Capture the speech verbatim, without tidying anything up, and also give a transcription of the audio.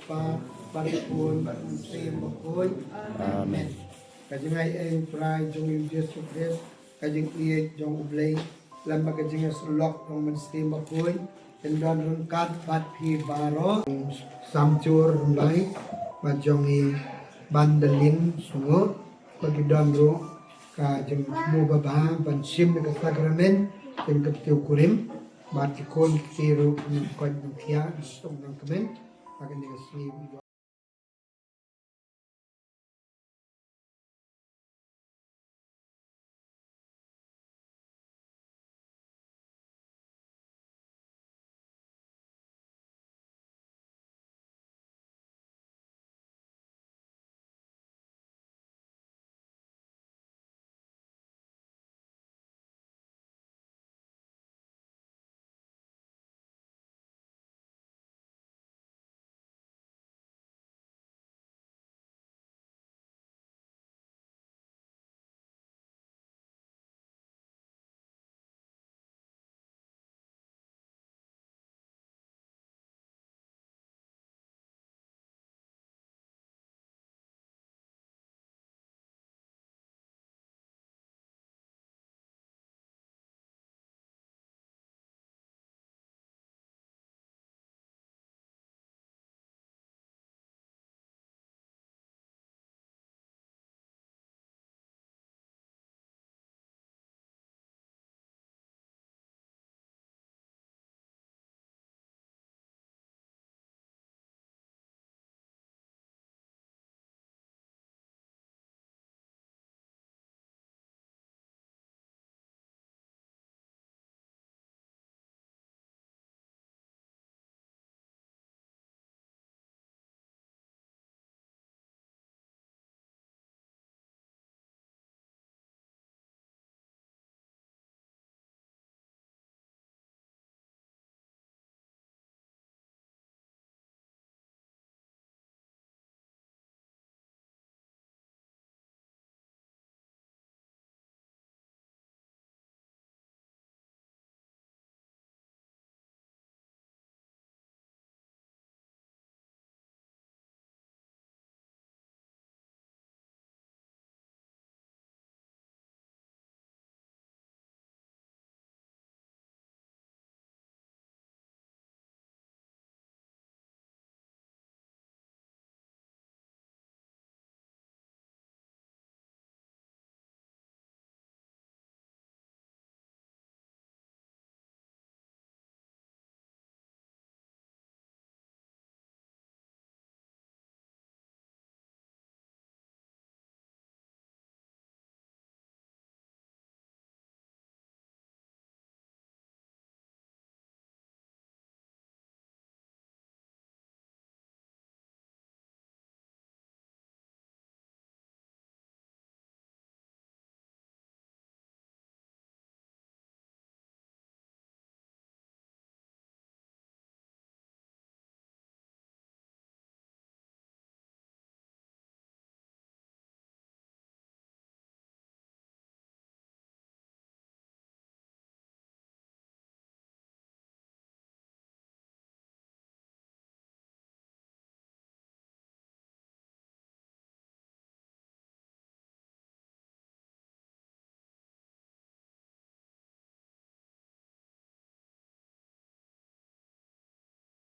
Kpa, bad u Khun, bad u Mynsiem Bakhuid. Amen. Ka jingai ïeng trai jong u Jisu Khrist, ka jingïeit jong u Blei, lem bad ka jingïasyllok jong u Mynsiem Bakhuid, kin don ryngkat bad phi baroh. Samjur Rymbai, bad jong i Bandalin Sungu, ba ki don ruh ka jingthmu babha ban shim ïa ka sakramen jong ka btiukurim, bad ki khun ki kti ruh ki nongkoit nongkhiah, nongtuh nongkmen, ha kane ka sngi.